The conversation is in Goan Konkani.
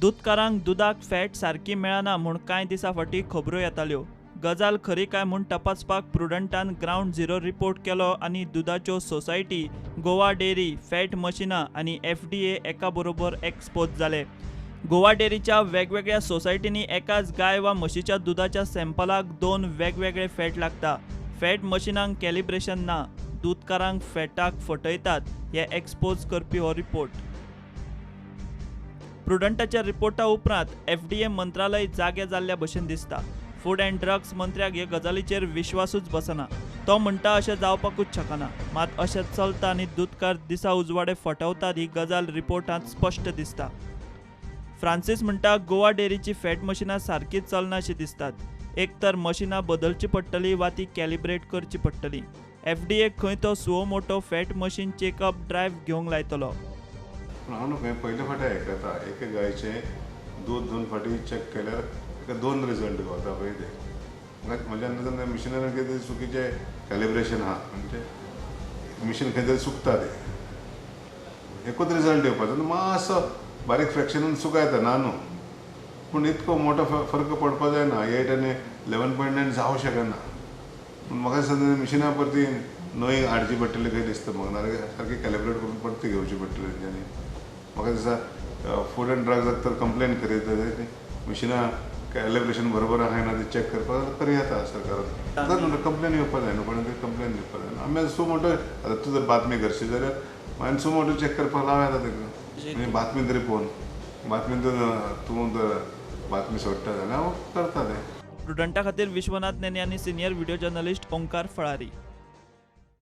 दुदकारांक दुदाक फॅट सारकी मेळना म्हूण कांय दिसां फाटीं खबरो येताल्यो. गजाल खरी काय म्हूण तपासपाक प्रुडंटान ग्रावंड झिरो रिपोर्ट केलो आनी दुदाच्यो सोसायटी, गोवा डेअरी, फॅट मशिनां आनी एफडीए एका बरोबर एक्सपोज जाले. गोवा डेअरीच्या वेगवेगळ्या सोसायटींनी एकाच गाय वा म्हशीच्या दुदाच्या सॅम्पलाक दोन वेगवेगळे फॅट लागता. फॅट मशिनांक कॅलिब्रेशन ना, दुदकारांक फॅटाक फटयतात हें एक्सपोज करपी हो रिपोर्ट. प्रुडंटाच्या रिपोर्टा उपरांत एफडीए मंत्रालय जागे जाल्ल्या भशेन दिसता. फूड अँड ड्रग्स मंत्र्याक हे गजालीचेर विश्वासूच बसना. तो म्हणटा अशें जावपाकूच शकना. मात अशें चलता आनी दुदकार दिसा उजवाडे फटवतात ही गजाल रिपोर्टांत स्पश्ट दिसता. फ्रांसीस म्हणटा गोवा डेअरीची फॅट मशिनां सारकीच चलना अशी दिसतात. एक तर मशिनां बदलची पडटली वा ती कॅलिब्रेट करची पडटली. एफडीए खंय तो suo motu fat machine checkup drive घेवंक लायतलो. पूण हांव न्हू खंय पयले फावटी आयकता, एके गायचें दूद दोन फावटी चॅक केल्यार ताका दोन रिजल्ट गावता पळय ते. म्हाका म्हज्या अंदाजान मिशिनान कितें तरी चुकीचें कॅलिब्रेशन आहा, म्हणजे मिशीन खंय तरी चुकता तें. एकूच रिजल्ट येवपाचो न्हू, मातसो बारीक फ्रॅक्शनान चुका येता ना न्हू, पूण इतको मोठो फरक पडपा जायना. 8 आनी 11.9 जावं शकना. पूण म्हाका दिसता मिशिनां परती नवी हाडची पडटली खंय दिसता म्हाका, नाजाल्यार सारकी कॅलिब्रेट करून परती घेवची पडटली तेंच्यांनी. म्हाका दिसता फूड एंड ड्रग्साक तर कंप्लेन करीत जाल्यार मिशिनां कॅलिब्रेशन बरोबर आहा ना तें चॅक करपाक करी येता सरकारान. कंप्लेन येवपा जाय न्हू, कोणें तरी कंप्लेन दिवपा जाय. आमी सो मोटो आतां तूं जर बातमी करशी जाल्यार मागीर सो मोटो चॅक करपाक लावं येता तांकां. म्हणजे बातमी तरी पळोवन बातमी तूं जर बातमी सोडटा जाल्यार हांव करता तें. प्रुडंटा खातीर विश्वनाथ नेने आनी senior video journalist Omkar Falari.